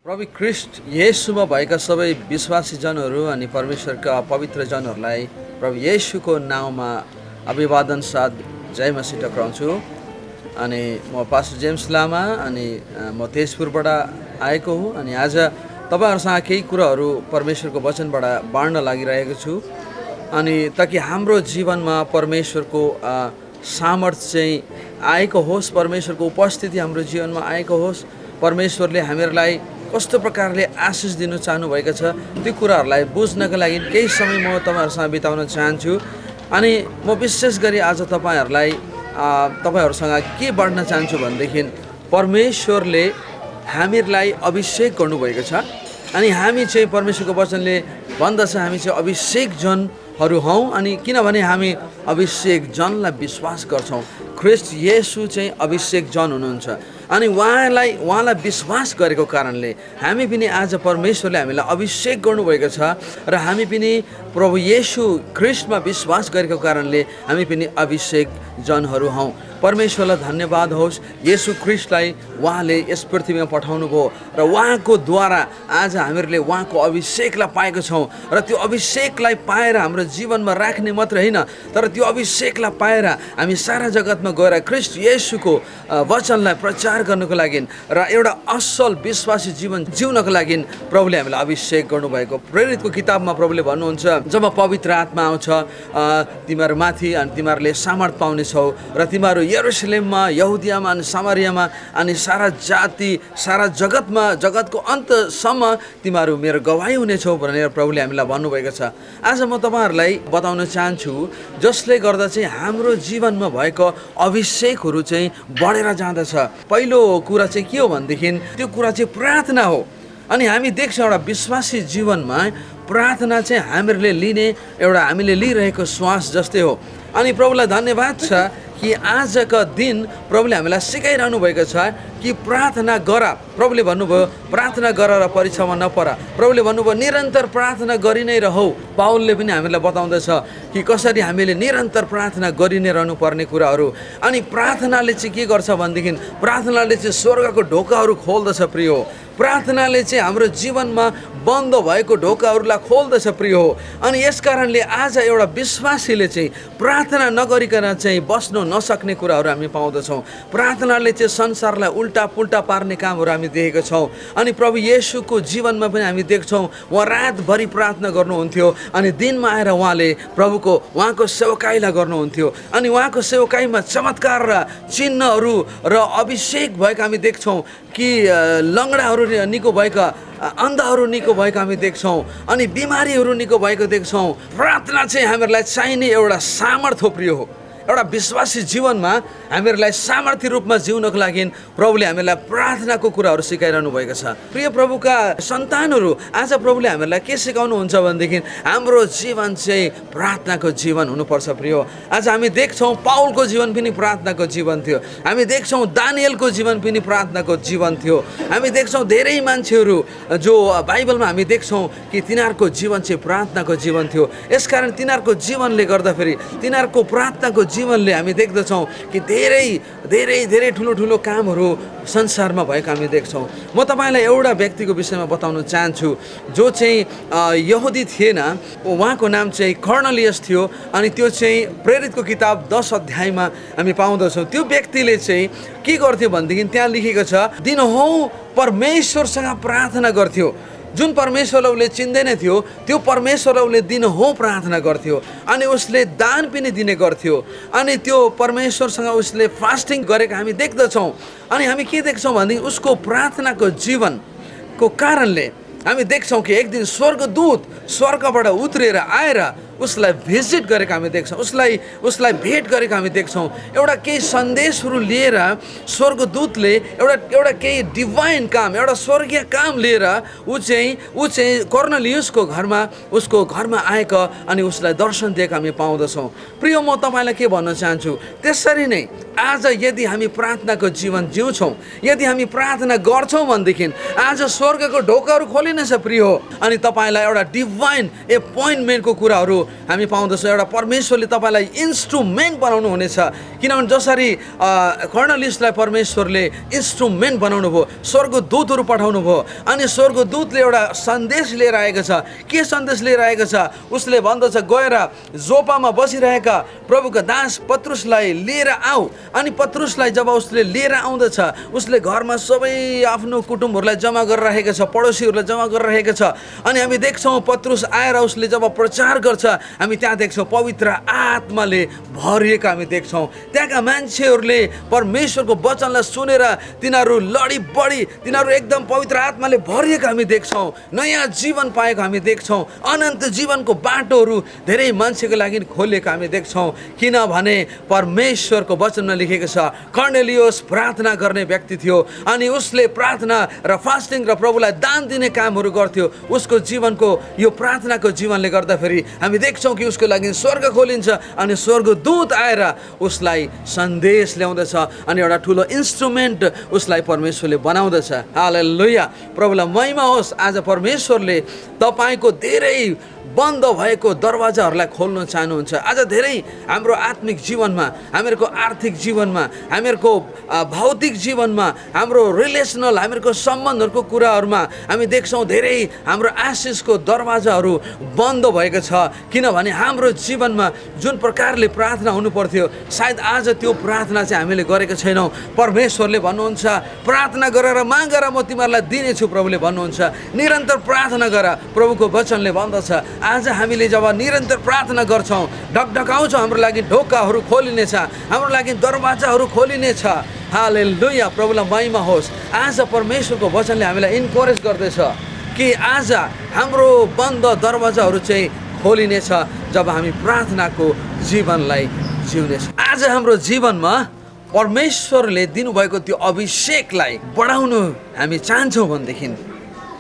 प्रभु ख्रिस्ट येशूमा भएका सबै विश्वासी जनहरू अनि परमेश्वरका पवित्र जनहरूलाई प्रभु येशूको नाउँमा अभिवादन साथ जय मसीह टक्राउँछु। अनि म पास्टर जेम्स लामा अनि म तेजपुरबाट आएको हुँ। अनि आज तपाईहरुसँग केही कुराहरू परमेश्वरको वचनबाट बाँड्न लागिरहेको छु। अनि ताकि हाम्रो जीवनमा परमेश्वरको सामर्थ्य चाहिँ आएको होस्, परमेश्वरको उपस्थिति हाम्रो जीवनमा आएको होस्, परमेश्वरले हामीहरूलाई कस्तो प्रकारले आशिष दिनु चाहनुभएको छ त्यो कुराहरूलाई बुझ्नका लागि केही समय म तपाईहरुसँग बिताउन चाहन्छु। अनि म विशेष गरी आज तपाईहरुसँग के बाँड्न चाहन्छु भनेदेखि परमेश्वरले हामीहरूलाई अभिषेक गर्नुभएको छ। अनि हामी चाहिँ परमेश्वरको वचनले भन्दछ हामी चाहिँ अभिषेक जनहरू हौँ। अनि किनभने हामी अभिषेक जनलाई विश्वास गर्छौँ। ख्रिस्ट येशू चाहिँ अभिषेक जन हुनुहुन्छ। अनि उहाँलाई विश्वास गरेको कारणले हामी पनि आज परमेश्वरले हामीलाई अभिषेक गर्नुभएको छ र हामी पनि प्रभु येशू ख्रिस्टमा विश्वास गरेको कारणले हामी पनि अभिषेक जनहरू हौँ। परमेश्वरलाई धन्यवाद होस्। येशू ख्रिस्टलाई उहाँले यस पृथ्वीमा पठाउनु भयो र उहाँको द्वारा आज हामीहरूले उहाँको अभिषेकलाई पाएको छौँ। र त्यो अभिषेकलाई पाएर हाम्रो जीवनमा राख्ने मात्र होइन, तर त्यो अभिषेकलाई पाएर हामी सारा जगतमा गएर ख्रिस्ट येशूको वचनलाई प्रचार गर्नको लागि र एउटा असल विश्वासी जीवन जिउनको लागि प्रभुले हामीलाई अभिषेक गर्नुभएको। प्रेरितको किताबमा प्रभुले भन्नुहुन्छ, जब पवित्र आत्मा आउँछ तिमीहरू माथि अनि तिमीहरूले सामर्थ पाउनेछौ र तिमीहरू यरुशलेममा, यहुदियामा अनि सामरियामा अनि सारा जाति, सारा जगतको अन्तसम्म तिमीहरू मेरो गवाही हुनेछौ भनेर प्रभुले हामीलाई भन्नुभएको छ। आज म तपाईहरुलाई बताउन चाहन्छु जसले गर्दा चाहिँ हाम्रो जीवनमा भएको अभिषेकहरू चाहिँ बढेर जाँदछ। पहिलो कुरा चाहिँ के हो भनेदेखि त्यो कुरा चाहिँ प्रार्थना हो। अनि हामी देख्छौँ एउटा विश्वासी जीवनमा प्रार्थना चाहिँ हामीले लिइरहेको श्वास जस्तै हो। अनि प्रभुलाई धन्यवाद छ कि आजका दिन प्रभुले हामीलाई सिकाइरहनु भएको छ कि प्रार्थना गर। प्रभुले भन्नुभयो प्रार्थना गर र परीक्षामा नपर। प्रभुले भन्नुभयो निरन्तर प्रार्थना गरि नै रहौ। पाउलले पनि हामीलाई बताउँदछ कि कसरी हामीले निरन्तर प्रार्थना गरि नै रहनु पर्ने कुराहरू। अनि प्रार्थनाले चाहिँ के गर्छ भनेदेखि प्रार्थनाले चाहिँ स्वर्गको ढोकाहरू खोल्दछ प्रिय हो। प्रार्थनाले चाहिँ हाम्रो जीवनमा बन्द भएको ढोकाहरूलाई खोल्दछ प्रिय हो। अनि यस कारणले आज एउटा विश्वासीले चाहिँ प्रार्थना नगरिकन चाहिँ बस्नु नसक्ने कुराहरू हामी पाउँदछौँ। प्रार्थनाले चाहिँ संसारलाई उल्टा पुल्टा पार्ने कामहरू हामी देखेका छौँ। अनि प्रभु येशूको जीवनमा पनि हामी देख्छौँ उहाँ रातभरि प्रार्थना गर्नुहुन्थ्यो अनि दिनमा आएर उहाँको सेवकाईलाई गर्नुहुन्थ्यो। अनि उहाँको सेवकाईमा चमत्कार र चिन्हहरू र अभिषेक भएको हामी देख्छौँ कि लङ्गडाहरू निको भएका, अन्धहरू निको भएका हामी देख्छौँ अनि बिमारीहरू निको भएको देख्छौँ। प्रार्थना चाहिँ हामीहरूलाई चाहिने एउटा सामर्थ्य हो प्रिय हो। एउटा विश्वासी जीवनमा हामीहरूलाई सामर्थ्य रूपमा जिउनको लागि प्रभुले हामीलाई प्रार्थनाको कुराहरू सिकाइरहनु भएको छ। प्रिय प्रभुका सन्तानहरू, आज प्रभुले हामीलाई के सिकाउनुहुन्छ भनेदेखि हाम्रो जीवन चाहिँ प्रार्थनाको जीवन हुनुपर्छ प्रिय हो। आज हामी देख्छौँ पाउलको जीवन पनि प्रार्थनाको जीवन थियो। हामी देख्छौँ दानियलको जीवन पनि प्रार्थनाको जीवन थियो। हामी देख्छौँ धेरै मान्छेहरू जो बाइबलमा हामी देख्छौँ कि तिनीहरूको जीवन चाहिँ प्रार्थनाको जीवन थियो। यसकारण तिनीहरूको जीवनले गर्दाखेरि तिनीहरूको प्रार्थनाको जीवनले हामी देख्दछौँ कि धेरै ठुलो कामहरू संसारमा भएको हामी देख्छौँ। म तपाईँलाई एउटा व्यक्तिको विषयमा बताउन चाहन्छु जो चाहिँ यहुदी थिएन। उहाँको नाम चाहिँ कर्नेलियस थियो। अनि त्यो चाहिँ प्रेरितको किताब 10 अध्यायमा हामी पाउँदछौँ। त्यो व्यक्तिले चाहिँ के गर्थ्यो भनेदेखि त्यहाँ लेखेको छ दिनहुँ परमेश्वरसँग प्रार्थना गर्थ्यो। जुन परमेश्वरलाई उसले चिन्दैन थियो त्यो परमेश्वरलाई उसले दिनहुँ प्रार्थना गर्थ्यो। अनि उसले दान पनि दिने गर्थ्यो। अनि त्यो परमेश्वरसँग उसले फास्टिङ गरेको हामी देख्दछौँ। अनि हामी के देख्छौँ भनेदेखि उसको प्रार्थनाको जीवनको कारणले हामी देख्छौँ कि एक दिन स्वर्गदूत स्वर्गबाट उत्रेर आएर उसलाई भिजिट गरेको हामी देख्छौँ, उसलाई भेट गरेको हामी देख्छौँ। एउटा केही सन्देशहरू लिएर स्वर्गदूतले एउटा केही डिभाइन काम, एउटा स्वर्गीय काम लिएर ऊ चाहिँ कर्नेलियसको उसको घरमा आएको अनि उसलाई दर्शन दिएको हामी पाउँदछौँ। प्रिय म तपाईँलाई के भन्न चाहन्छु, त्यसरी नै आज यदि हामी प्रार्थनाको जीवन जिउँछौँ, यदि हामी प्रार्थना गर्छौँ भनेदेखि आज स्वर्गको ढोकाहरू खोलिनेछ प्रिय हो। अनि तपाईँलाई एउटा डिभाइन एपोइन्टमेन्टको कुराहरू हामी पाउँदछौँ। एउटा परमेश्वरले तपाईँलाई इन्स्ट्रुमेन्ट बनाउनु हुनेछ, किनभने जसरी कर्नेलियसलाई परमेश्वरले इन्स्ट्रुमेन्ट बनाउनु भयो, स्वर्गदूतहरू पठाउनु भयो, अनि स्वर्गदूतले एउटा सन्देश लिएर आएको छ। के सन्देश लिएर आएको छ? उसले भन्दछ, गएर जोपामा बसिरहेका प्रभुका दास पत्रुसलाई लिएर आऊ। अनि पत्रुसलाई जब उसले लिएर आउँदछ, उसले घरमा सबै आफ्नो कुटुम्बहरूलाई जम्मा गरिरहेको छ, पडोसीहरूलाई जम्मा गरिरहेको छ। अनि हामी देख्छौँ पत्रुस आएर उसले जब प्रचार गर्छ, हामी त्यहाँ देख्छौँ पवित्र आत्माले भरिएका हामी देख्छौँ। त्यहाँका मान्छेहरूले परमेश्वरको वचनलाई सुनेर तिनीहरू लडी बढी, तिनीहरू एकदम पवित्र आत्माले भरिएका हामी देख्छौँ, नयाँ जीवन पाएको हामी देख्छौँ। अनन्त जीवनको बाटोहरू धेरै मान्छेको लागि खोलिएको हामी देख्छौँ, किनभने परमेश्वरको वचनमा लेखेको छ कर्नेलियस प्रार्थना गर्ने व्यक्ति थियो, अनि उसले प्रार्थना र फास्टिङ र प्रभुलाई दान दिने कामहरू गर्थ्यो। उसको जीवनको यो प्रार्थनाको जीवनले गर्दाखेरि हामी देख्छौँ कि उसको लागि स्वर्ग खोलिन्छ, अनि स्वर्गदूत आएर उसलाई सन्देश ल्याउँदछ, अनि एउटा ठुलो इन्स्ट्रुमेन्ट उसलाई परमेश्वरले बनाउँदछ। हालेलुया, प्रभुलाई महिमा होस्। आज परमेश्वरले तपाईँको धेरै बन्द भएको दरवाजाहरूलाई खोल्न चाहनुहुन्छ। आज धेरै हाम्रो आत्मिक जीवनमा, हामीहरूको आर्थिक जीवनमा, हामीहरूको भौतिक जीवनमा, हाम्रो रिलेसनल, हामीहरूको सम्बन्धहरूको कुराहरूमा हामी देख्छौँ धेरै हाम्रो आशिषको दरवाजाहरू बन्द भएको छ, किनभने हाम्रो जीवनमा जुन प्रकारले प्रार्थना हुनु पर्थ्यो, सायद आज त्यो प्रार्थना चाहिँ हामीले गरेको छैनौँ। परमेश्वरले भन्नुहुन्छ, प्रार्थना गरेर मागेर म तिमीहरूलाई दिनेछु। प्रभुले भन्नुहुन्छ, निरन्तर प्रार्थना गर। प्रभुको वचनले भन्दछ, आज हामीले जब निरन्तर प्रार्थना गर्छौँ, ढकढकाउँछौँ, हाम्रो लागि ढोकाहरू खोलिनेछ, हाम्रो लागि दरवाजाहरू खोलिनेछ। हालेलुया, प्रभुलाई महिमा होस्। आज परमेश्वरको वचनले हामीलाई इन्करेज गर्दैछ कि आज हाम्रो बन्द दरवाजाहरू चाहिँ खोलिनेछ जब हामी प्रार्थनाको जीवनलाई जिउनेछ। आज हाम्रो जीवनमा परमेश्वरले दिनुभएको त्यो अभिषेकलाई बढाउनु हामी चाहन्छौँ भनेदेखि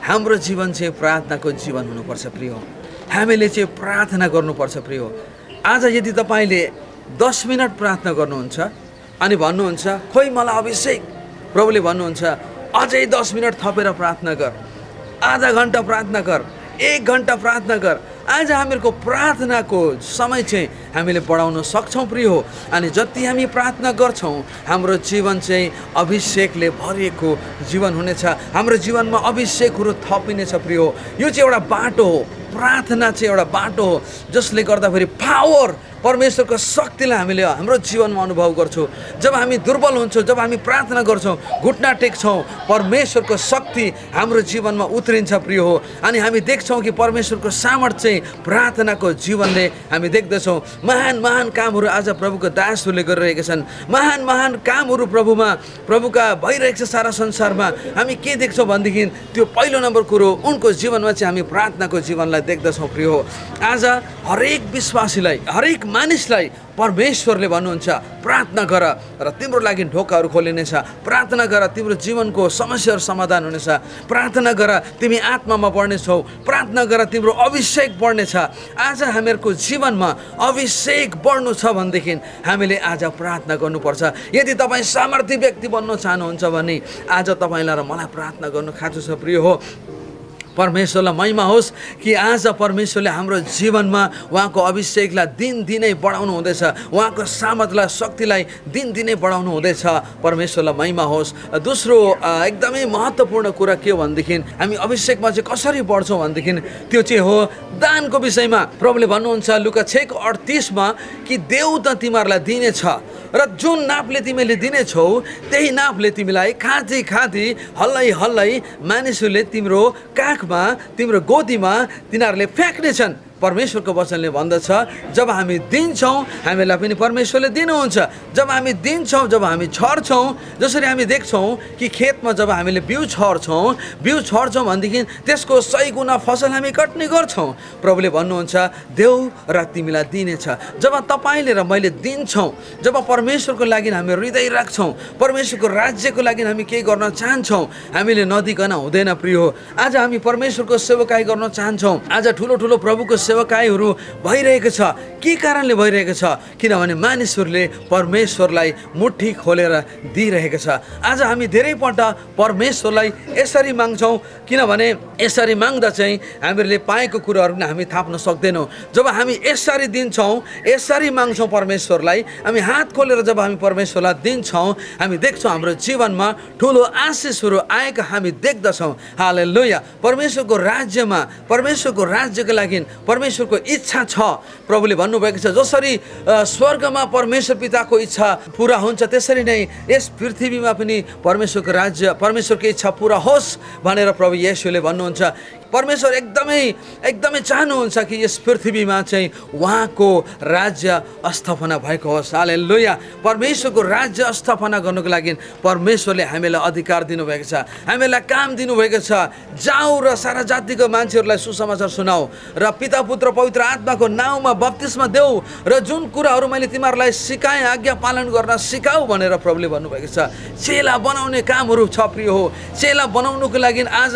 हाम्रो जीवन चाहिँ प्रार्थनाको जीवन हुनुपर्छ प्रिय। हामीले चाहिँ प्रार्थना गर्नुपर्छ प्रिय। आज यदि तपाईँले 10 मिनट प्रार्थना गर्नुहुन्छ अनि भन्नुहुन्छ, खोइ मलाई अभिषेक, प्रभुले भन्नुहुन्छ अझै 10 मिनट थपेर प्रार्थना गर, आधा घन्टा प्रार्थना गर, 1 घन्टा प्रार्थना गर। आज हामीहरूको प्रार्थनाको समय चाहिँ हामीले बढाउन सक्छौँ प्रिय हो। अनि जति हामी प्रार्थना गर्छौँ, हाम्रो जीवन चाहिँ अभिषेकले भरिएको जीवन हुनेछ, हाम्रो जीवनमा अभिषेकहरू थपिनेछ प्रिय हो। यो चाहिँ एउटा बाटो हो, प्रार्थना चाहिँ एउटा बाटो हो जसले गर्दाखेरि पावर, परमेश्वरको शक्तिलाई हामीले हाम्रो जीवनमा अनुभव गर्छौँ। जब हामी दुर्बल हुन्छौँ, जब हामी प्रार्थना गर्छौँ, घुट्ना टेक्छौँ, परमेश्वरको शक्ति हाम्रो जीवनमा उत्रिन्छ प्रिय हो। अनि हामी देख्छौँ कि परमेश्वरको सामर्थ्य चाहिँ प्रार्थनाको जीवनले हामी देख्दछौँ। महान महान कामहरू आज प्रभुको दासहरूले गरिरहेका छन्। महान महान कामहरू प्रभुका भइरहेको छ सारा संसारमा। हामी के देख्छौँ भनेदेखि त्यो पहिलो नम्बर कुरो उनको जीवनमा चाहिँ हामी प्रार्थनाको जीवनलाई देख्दछौँ प्रिय हो। आज हरेक विश्वासीलाई, हरेक मानिसलाई परमेश्वरले भन्नुहुन्छ, प्रार्थना गर र तिम्रो लागि ढोकाहरू खोलिनेछ, प्रार्थना गर तिम्रो जीवनको समस्याहरू समाधान हुनेछ, प्रार्थना गर तिमी आत्मामा बढ्नेछौ, प्रार्थना गर तिम्रो अभिषेक बढ्नेछ। आज हामीहरूको जीवनमा अभिषेक बढ्नु छ भनेदेखि हामीले आज प्रार्थना गर्नुपर्छ। यदि तपाईँ सामर्थ्य व्यक्ति बन्न चाहनुहुन्छ भने आज तपाईँलाई र मलाई प्रार्थना गर्नु खाँचो छ प्रिय हो। परमेश्वरलाई महिमा होस् कि आज परमेश्वरले हाम्रो जीवनमा उहाँको अभिषेकलाई दिनदिनै बढाउनु हुँदैछ, उहाँको सामर्थ्यलाई, शक्तिलाई दिनदिनै बढाउनु हुँदैछ। परमेश्वरलाई महिमा होस्। दोस्रो एकदमै महत्त्वपूर्ण कुरा के हो भनेदेखि हामी अभिषेकमा चाहिँ कसरी बढ्छौँ भनेदेखि त्यो चाहिँ हो दानको विषयमा। प्रभुले भन्नुहुन्छ लुका 6:38 कि देउ त तिमीहरूलाई दिनेछ र जुन नापले तिमीले दिनेछौ त्यही नापले तिमीलाई खाँची खाँची हल्लै हल्लै मानिसहरूले तिम्रो काखमा, तिम्रो गोदीमा तिनीहरूले फ्याँक्नेछन्। परमेश्वरको वचनले भन्दछ जब हामी दिन्छौँ हामीलाई पनि परमेश्वरले दिनुहुन्छ। जब हामी दिन्छौँ, जब हामी छर्छौँ, जसरी हामी देख्छौँ कि खेतमा जब हामीले बिउ छर्छौँ भनेदेखि त्यसको 100 गुणा फसल हामी कट्ने गर्छौँ। प्रभुले भन्नुहुन्छ देऊ र तिमीलाई दिनेछ। जब तपाईँले र मैले दिन्छौँ, जब परमेश्वरको लागि हामी हृदय राख्छौँ, परमेश्वरको राज्यको लागि हामी केही गर्न चाहन्छौँ, हामीले नदिकन हुँदैन प्रिय हो। आज हामी परमेश्वरको सेवकाई गर्न चाहन्छौँ, आज ठुलो ठुलो प्रभुको सेवकाईहरू भइरहेको छ। के कारणले भइरहेको छ? किनभने मानिसहरूले परमेश्वरलाई मुट्ठी खोलेर दिइरहेको छ। आज हामी धेरैपल्ट परमेश्वरलाई यसरी माग्छौँ, किनभने यसरी माग्दा चाहिँ हामीले पाएको कुराहरू पनि हामी थाप्न सक्दैनौँ। जब हामी यसरी दिन्छौँ, यसरी माग्छौँ परमेश्वरलाई, हामी हात खोलेर जब हामी परमेश्वरलाई दिन्छौँ, हामी देख्छौँ हाम्रो जीवनमा ठुलो आशिषहरू आएको हामी देख्दछौँ। हालेलुया। परमेश्वरको राज्यमा, परमेश्वरको राज्यको लागि परमेश्वरको इच्छा छ। प्रभुले भन्नुभएको छ, जसरी स्वर्गमा परमेश्वर पिताको इच्छा पुरा हुन्छ, त्यसरी नै यस पृथ्वीमा पनि परमेश्वरको राज्य, परमेश्वरको इच्छा पुरा होस् भनेर प्रभु येशूले भन्नुहुन्छ। परमेश्वर एकदमै चाहनुहुन्छ कि यस पृथ्वीमा चाहिँ उहाँको राज्य स्थापना भएको होस्। हालेलुया। परमेश्वरको राज्य स्थापना गर्नको लागि परमेश्वरले हामीलाई अधिकार दिनुभएको छ, हामीलाई काम दिनुभएको छ। जाऊ र सारा जातिको मान्छेहरूलाई सुसमाचार सुनाऊ र पिता पुत्र पवित्र आत्माको नाउँमा बप्तिस्मा देऊ र जुन कुराहरू मैले तिमीहरूलाई सिकाएँ आज्ञा पालन गर्न सिकाऊ भनेर प्रभुले भन्नुभएको छ। चेला बनाउने कामहरू छ प्रिय हो। चेला बनाउनुको लागि आज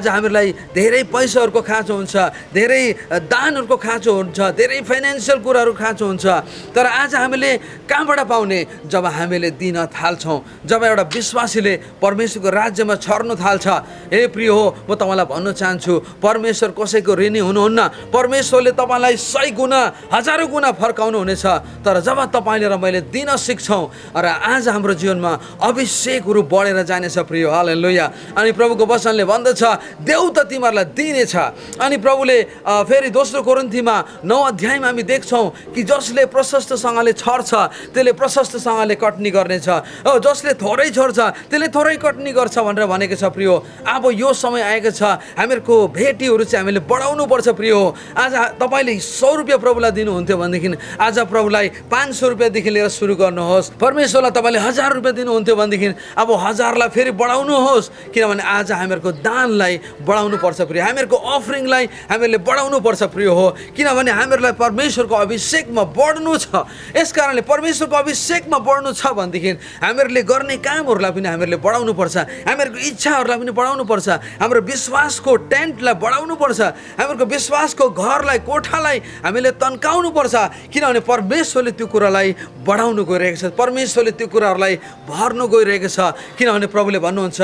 हामीहरूलाई धेरै पैसाहरूको खाँचो हुन्छ, धेरै दानहरूको खाँचो हुन्छ, धेरै फाइनेन्सियल कुराहरू खाँचो हुन्छ। तर आज हामीले कहाँबाट पाउने? जब हामीले दिन थाल्छौँ, जब एउटा विश्वासीले परमेश्वरको राज्यमा छर्नु थाल्छ। हे प्रिय हो, म तपाईँलाई भन्न चाहन्छु, परमेश्वर कसैको ऋणी हुनुहुन्न। परमेश्वरले तपाईँलाई 100 गुणा 1000 गुणा फर्काउनु हुनेछ। तर जब तपाईँले र मैले दिन सिक्छौँ र आज हाम्रो जीवनमा अभिषेकहरू बढेर जानेछ प्रिय। हालेलुया। अनि प्रभुको वचनले भन्दछ, देऊ त तिमीहरूलाई दिनेछ। अनि प्रभुले फेरि दोस्रो कोरिन्थीमा 9 अध्यायमा हामी देख्छौँ कि जसले प्रशस्तसँगले छर्छ त्यसले प्रशस्तसँगले कटनी गर्नेछ, जसले थोरै छर्छ त्यसले थोरै कटनी गर्छ भनेर भनेको छ प्रिय। अब यो समय आएको छ, हामीहरूको भेटीहरू चाहिँ हामीले बढाउनु पर्छ प्रिय हो। आज तपाईँले 100 रुपियाँ प्रभुलाई दिनुहुन्थ्यो भनेदेखि आज प्रभुलाई 500 रुपियाँदेखि लिएर सुरु गर्नुहोस्। परमेश्वरलाई तपाईँले 1000 रुपियाँ दिनुहुन्थ्यो भनेदेखि अब 1000लाई फेरि बढाउनुहोस्, किनभने आज हामीहरूको दानलाई बढाउनु पर्छ प्रिय, हामीहरूको अफरिङलाई हामीले बढाउनु पर्छ प्रिय हो। किनभने हामीहरूलाई परमेश्वरको अभिषेकमा बढ्नु छ। यस कारणले परमेश्वरको अभिषेकमा बढ्नु छ भनेदेखि हामीहरूले गर्ने कामहरूलाई पनि हामीहरूले बढाउनु पर्छ, हामीहरूको इच्छाहरूलाई पनि बढाउनु पर्छ, हाम्रो विश्वासको टेन्टलाई बढाउनु पर्छ, हाम्रो विश्वासको घरलाई, कोठालाई हामीले तन्काउनु पर्छ। किनभने परमेश्वरले त्यो कुरालाई बढाउनु गइरहेको छ, परमेश्वरले त्यो कुराहरूलाई भर्नु गइरहेको छ। किनभने प्रभुले भन्नुहुन्छ,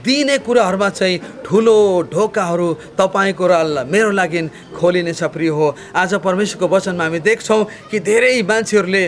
दिने कुराहरूमा चाहिँ ठुलो ढोकाहरू तपाईँको र मेरो लागि खोलिनेछ प्रिय हो। आज परमेश्वरको वचनमा हामी देख्छौँ कि धेरै मान्छेहरूले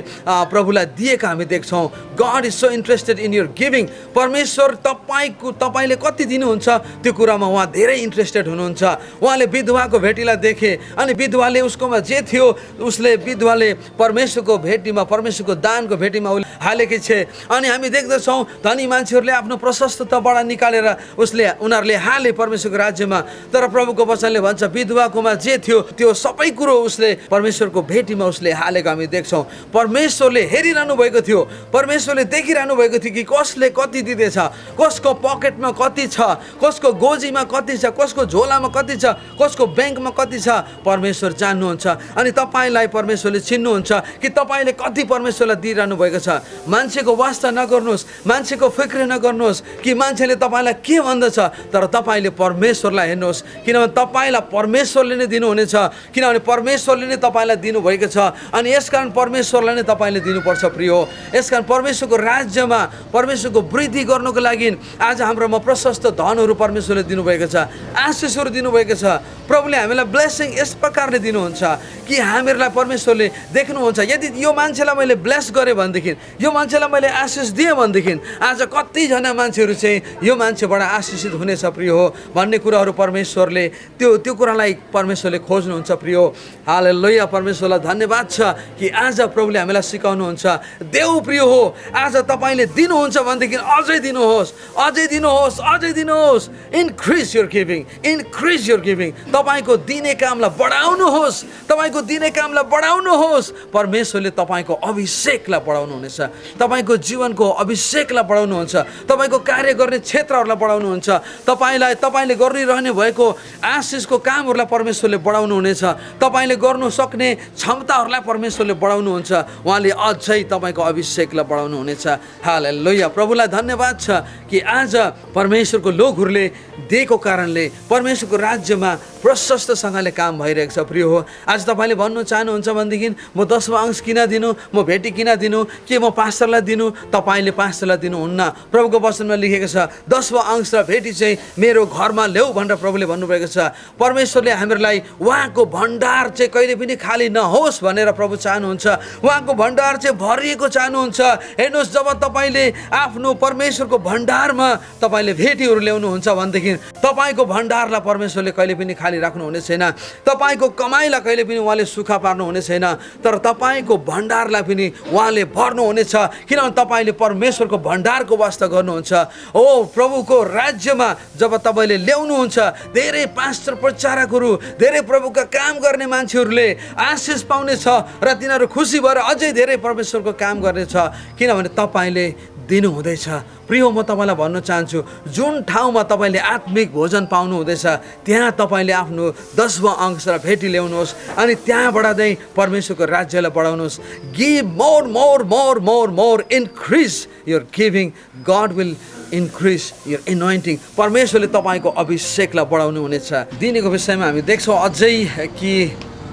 प्रभुलाई दिएका हामी देख्छौँ। God is so interested in your giving. परमेश्वर तपाईँले कति दिनुहुन्छ त्यो कुरामा उहाँ धेरै इन्ट्रेस्टेड हुनुहुन्छ। उहाँले विधवाको भेटीलाई देखे अनि विधवाले उसकोमा जे थियो उसले विधवाले परमेश्वरको भेटीमा, परमेश्वरको दानको भेटीमा हालेकी छे। अनि हामी देख्दछौँ धनी मान्छेहरूले आफ्नो प्रशस्तताबाट निकालेर उनीहरूले हाले परमेश्वरको राज्यमा। तर प्रभुको वचनले भन्छ, विधवाकोमा जे थियो त्यो सबै कुरो उसले परमेश्वरको भेटीमा उसले हालेको हामी देख्छौँ। परमेश्वरले हेरिरहनु भएको थियो, परमेश्वरले देखिरहनु भएको थियो कि कसले कति दिँदैछ, कसको पकेटमा कति छ, कसको गोजीमा कति छ, कसको झोलामा कति छ, कसको ब्याङ्कमा कति छ। परमेश्वर जान्नुहुन्छ अनि तपाईँलाई परमेश्वरले चिन्नुहुन्छ कि तपाईँले कति परमेश्वरलाई दिइरहनु भएको छ। मान्छेको वास्ता नगर्नुहोस्, मान्छेको फिक्र नगर्नुहोस् कि मान्छेले तपाईँलाई के भन्दछ, तर तपाईँले परमेश्वरलाई हेर्नुहोस्। किनभने तपाईँलाई परमेश्वरले नै दिनुहुनेछ, किनभने परमेश्वरले नै तपाईँलाई दिनुभएको छ। अनि यसकारण परमेश्वरलाई नै तपाईँले दिनुपर्छ प्रिय हो। यसकारण परमेश्वरको राज्यमा परमेश्वरको वृद्धि गर्नको लागि आज हाम्रोमा प्रशस्त धनहरू परमेश्वरले दिनुभएको छ, आशिषहरू दिनुभएको छ। प्रभुले हामीलाई ब्लेसिङ यस प्रकारले दिनुहुन्छ कि हामीहरूलाई परमेश्वरले देख्नुहुन्छ, यदि यो मान्छेलाई मैले ब्लेस गरेँ भनेदेखि, यो मान्छेलाई मैले आशिष दिएँ भनेदेखि आज कतिजना मान्छेहरू चाहिँ यो मान्छेबाट आशिषित हुनेछ प्रिय हो भन्ने कुराहरू परमेश्वरले त्यो कुरालाई परमेश्वरले खोज्नुहुन्छ प्रिय हो। हालेलुया। परमेश्वरलाई धन्यवाद छ कि आज प्रभुले हामीलाई सिकाउनुहुन्छ। देऊ प्रिय हो, आज तपाईँले दिनुहुन्छ भनेदेखि अझै दिनुहोस्, अझै दिनुहोस्, अझै दिनुहोस्। Increase your giving, increase your giving. तपाईँको दिने कामलाई बढाउनुहोस्, तपाईँको दिने कामलाई बढाउनुहोस्। परमेश्वरले तपाईँको अभिषेकलाई बढाउनुहुनेछ, तपाईँको जीवनको अभिषेकलाई बढाउनुहुन्छ, तपाईँको कार्य गर्ने क्षेत्रहरूलाई बढाउनुहुन्छ, तपाईँलाई तपाईँले गरिरहने भएको आशिषको कामहरूलाई परमेश्वरले बढाउनुहुनेछ। तपाईँले गर्नु सक्ने क्षमताहरूलाई परमेश्वरले बढाउनुहुन्छ। उहाँले अझै तपाईँको अभिषेकलाई बढाउनुहुनेछ। हालेलुया। प्रभुलाई धन्यवाद छ कि आज परमेश्वरको लोकहरूले दिएको कारणले परमेश्वरको राज्यमा प्रशस्तसँगले काम भइरहेको छ। प्रिय हो, आज तपाईँले भन्नु चाहनुहुन्छ भनेदेखि म 10वां अंश किन दिनु, म भेटी किन दिनु, के म पास्टरलाई दिनु? तपाईँले पास्टरलाई दिनुहुन्न। प्रभुको वचनमा लेखेको छ 10वां अंश र भेटी चाहिँ मेरो घरमा ल्याऊ भनेर प्रभुले भन्नुभएको छ। परमेश्वरले हामीहरूलाई उहाँको भण्डार चाहिँ कहिले पनि खाली नहोस् भनेर प्रभु चाहनुहुन्छ। उहाँको भण्डार चाहिँ भरिएको चाहनुहुन्छ। हेर्नुहोस्, जब तपाईँले आफ्नो परमेश्वरको भण्डारमा तपाईँले भेटीहरू ल्याउनुहुन्छ भनेदेखि तपाईँको भण्डारलाई परमेश्वरले कहिले पनि खाली राख्नुहुने छैन। तपाईँको कमाइलाई कहिले पनि उहाँले सुखा पार्नुहुने छैन, तर तपाईँको भण्डारलाई पनि उहाँले भर्नुहुनेछ, किनभने तपाईँले परमेश्वरको भण्डारको वास्ता गर्नुहुन्छ। ओ प्रभुको राज्यमा जब तपाईँले ल्याउनुहुन्छ, धेरै पास्टर प्रचारकहरू, धेरै प्रभुका काम गर्ने मान्छेहरूले आशिष पाउनेछ र तिनीहरू खुसी भएर अझै धेरै परमेश्वरको काम गर्नेछ, किनभने तपाईँले दिनुहुँदैछ। प्रिय, म तपाईँलाई भन्न चाहन्छु, जुन ठाउँमा तपाईँले आत्मिक भोजन पाउनु हुँदैछ त्यहाँ तपाईँले आफ्नो 10वां अंश र भेटी ल्याउनुहोस् अनि त्यहाँबाट चाहिँ परमेश्वरको राज्यलाई बढाउनुहोस्। Give more more more more more, increase your giving, god will increase your anointing. परमेश्वरले तपाईँको अभिषेकलाई बढाउनु हुनेछ। दिनेको विषयमा हामी देख्छौँ अझै कि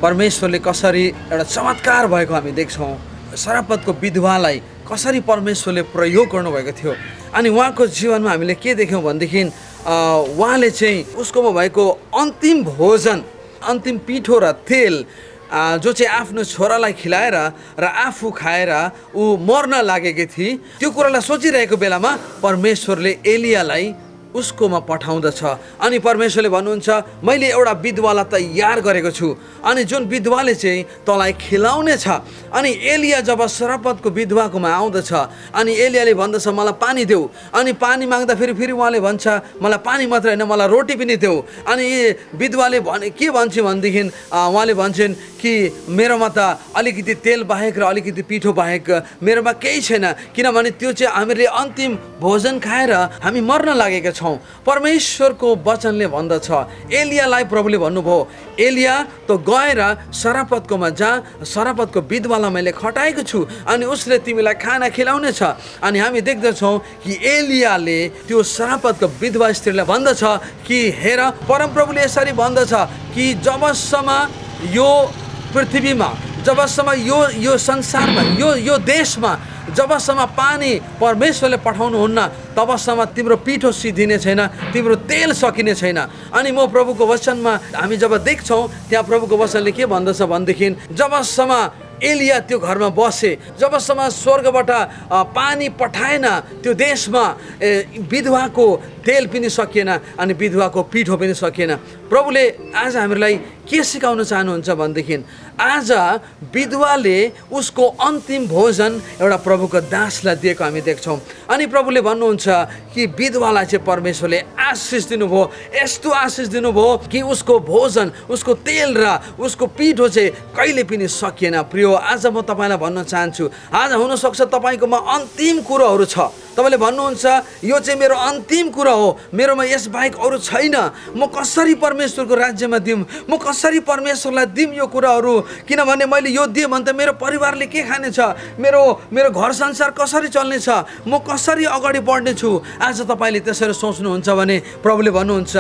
परमेश्वरले कसरी एउटा चमत्कार भएको हामी देख्छौँ। सरपतको विधवालाई कसरी परमेश्वरले प्रयोग गर्नुभएको थियो अनि उहाँको जीवनमा हामीले के देख्यौँ भनेदेखि उहाँले चाहिँ उसकोमा भएको अन्तिम भोजन, अन्तिम पिठो र तेल जो चाहिँ आफ्नो छोरालाई खिलाएर र आफू खाएर ऊ मर्न लागेकी थिए, त्यो कुरालाई सोचिरहेको बेलामा परमेश्वरले एलियालाई उसकोमा पठाउँदछ अनि परमेश्वरले भन्नुहुन्छ मैले एउटा विधवालाई तयार गरेको छु अनि जुन विधवाले चाहिँ तँलाई खिलाउने छ। अनि एलिया जब सरपतको विधवाकोमा आउँदछ अनि एलियाले भन्दछ मलाई पानी देऊ, अनि पानी माग्दा फेरि उहाँले भन्छ मलाई पानी मात्र होइन मलाई रोटी पनि देऊ। अनि विधवाले के भन्छ भनेदेखि उहाँले भन्छन् कि मेरोमा त अलिकति तेल बाहेक र अलिकति पिठो बाहेक मेरोमा केही छैन, किनभने त्यो चाहिँ हामीले अन्तिम भोजन खाएर हामी मर्न लागेका छौँ। परमेश्वरको वचनले भन्दछ, एलियालाई प्रभुले भन्नुभयो एलिया त गएर सरपतकोमा जा, सरपतको विधवालाई मैले खटाएको छु अनि उसले तिमीलाई खाना खिलाउने छ। अनि हामी देख्दछौँ कि एलियाले त्यो सरपतको विधवा स्त्रीलाई भन्दछ कि हेर, परमप्रभुले यसरी भन्दछ कि जबसम्म यो पृथ्वीमा, जबसम्म यो संसारमा, यो देशमा जबसम्म पानी परमेश्वरले पठाउनुहुन्न तबसम्म तिम्रो पिठो सिद्धिने छैन, तिम्रो तेल सकिने छैन। अनि म प्रभुको वचनमा हामी जब देख्छौँ त्यहाँ प्रभुको वचनले के भन्दछ भनेदेखि जबसम्म एलिया त्यो घरमा बसे, जबसम्म स्वर्गबाट पानी पठाएन त्यो देशमा, विधवाको तेल पनि सकिएन अनि विधवाको पिठो पनि सकिएन। प्रभुले आज हामीलाई के सिकाउन चाहनुहुन्छ भनेदेखि आज विधवाले उसको अन्तिम भोजन एउटा प्रभुको दासलाई दिएको हामी देख्छौँ। अनि प्रभुले भन्नुहुन्छ कि विधवालाई चाहिँ परमेश्वरले आशिष दिनुभयो, यस्तो आशिष दिनुभयो कि उसको भोजन, उसको तेल र उसको पिठो चाहिँ कहिले पनि सकिएन। प्रिय, आज म तपाईँलाई भन्न चाहन्छु, आज हुनसक्छ तपाईँकोमा अन्तिम कुरोहरू छ, तपाईँले भन्नुहुन्छ यो चाहिँ मेरो अन्तिम कुरा हो, मेरोमा यस बाहेक अरू छैन, म कसरी परमेश्वरको राज्यमा दिउँ, म कसरी परमेश्वरलाई दिउँ यो कुराहरू, किनभने मैले यो दिएँ भने त मेरो परिवारले के खानेछ, मेरो घर संसार कसरी चल्नेछ, म कसरी अगाडि बढ्नेछु। आज तपाईँले त्यसरी सोच्नुहुन्छ भने प्रभुले भन्नुहुन्छ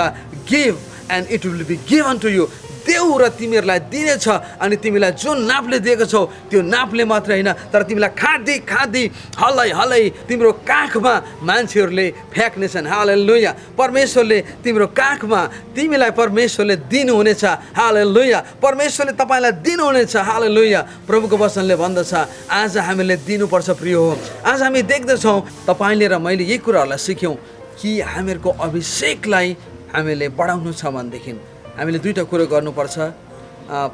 give and it will be given to you, देऊ र तिमीहरूलाई दिनेछ। अनि तिमीलाई जुन नापले दिएको छौ त्यो नापले मात्र होइन, तर तिमीलाई खाँदी खाँदी हल्लै तिम्रो काखमा मान्छेहरूले फ्याँक्नेछन्। हालेलुया। परमेश्वरले तिम्रो काखमा तिमीलाई परमेश्वरले दिनुहुनेछ। हालेलुया। परमेश्वरले तपाईँलाई दिनुहुनेछ। हालेलुया। प्रभुको वचनले भन्दछ आज हामीले दिनुपर्छ। प्रिय हो, आज हामी देख्दछौँ तपाईँले र मैले यही कुराहरूलाई सिक्यौँ कि हामीहरूको अभिषेकलाई हामीले बढाउनु छ भनेदेखि हामीले दुईवटा कुरो गर्नुपर्छ,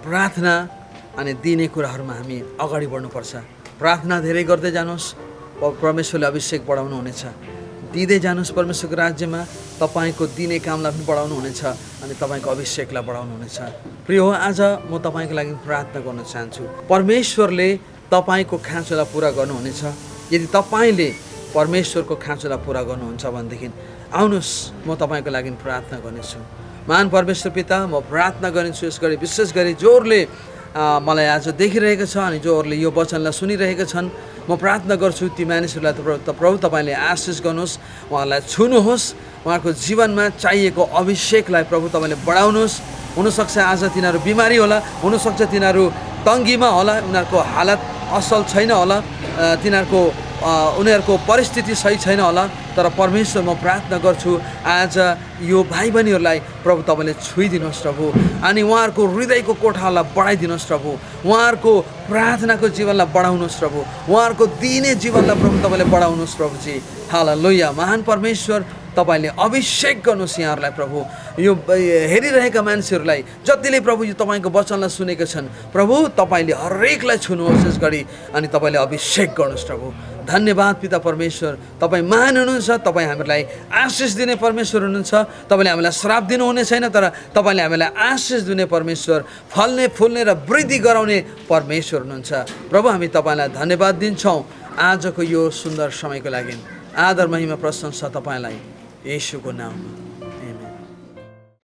प्रार्थना अनि दिने कुराहरूमा हामी अगाडि बढ्नुपर्छ। प्रार्थना धेरै गर्दै जानुहोस्, परमेश्वरले अभिषेक बढाउनु हुनेछ। दिँदै जानुहोस् परमेश्वरको राज्यमा, तपाईँको दिने कामलाई पनि बढाउनु हुनेछ अनि तपाईँको अभिषेकलाई बढाउनु हुनेछ। प्रिय हो, आज म तपाईँको लागि प्रार्थना गर्न चाहन्छु। परमेश्वरले तपाईँको खाँचोलाई पुरा गर्नुहुनेछ। यदि तपाईँले परमेश्वरको खाँचोलाई पुरा गर्नुहुन्छ भनेदेखि आउनुहोस् म तपाईँको लागि प्रार्थना गर्नेछु। महान परमेश्वर पिता, म प्रार्थना गर्नेछु यस गरी विशेष गरी जोरले मलाई आज देखिरहेको छ अनि जोहरूले यो वचनलाई सुनिरहेका छन्। म प्रार्थना गर्छु ती मानिसहरूलाई प्रभु तपाईँले आशिष गर्नुहोस्, उहाँलाई छुनुहोस्, उहाँको जीवनमा चाहिएको अभिषेकलाई प्रभु तपाईँले बढाउनुहोस्। हुनसक्छ आज तिनीहरू बिमारी होला, हुनसक्छ तिनीहरू तङ्गीमा होला, उनीहरूको हालत असल छैन होला, उनीहरूको परिस्थिति सही छैन होला, तर परमेश्वर म प्रार्थना गर्छु आज यो भाइ बहिनीहरूलाई प्रभु तपाईँले छुइदिनुहोस् प्रभु, अनि उहाँहरूको हृदयको कोठालाई बढाइदिनुहोस् प्रभु, उहाँहरूको प्रार्थनाको जीवनलाई बढाउनुहोस् प्रभु, उहाँहरूको दिने जीवनलाई प्रभु तपाईँले बढाउनुहोस् प्रभुजी। हालेलुया। महान परमेश्वर तपाईँले अभिषेक गर्नुहोस् यहाँहरूलाई प्रभु, यो हेरिरहेका मान्छेहरूलाई जतिले प्रभु यो तपाईँको वचनलाई सुनेका छन् प्रभु तपाईँले हरेकलाई छुनुहोस् यस घडी अनि तपाईँले अभिषेक गर्नुहोस् प्रभु। धन्यवाद पिता परमेश्वर, तपाईँ महान हुनुहुन्छ, तपाईँ हामीलाई आशिष दिने परमेश्वर हुनुहुन्छ। तपाईँले हामीलाई श्राप दिनुहुने छैन, तर तपाईँले हामीलाई आशिष दिने परमेश्वर, फल्ने फुल्ने र वृद्धि गराउने परमेश्वर हुनुहुन्छ। प्रभु हामी तपाईँलाई धन्यवाद दिन्छौँ आजको यो सुन्दर समयको लागि। आदर महिमा प्रशंसा तपाईँलाई येशूको नाममा।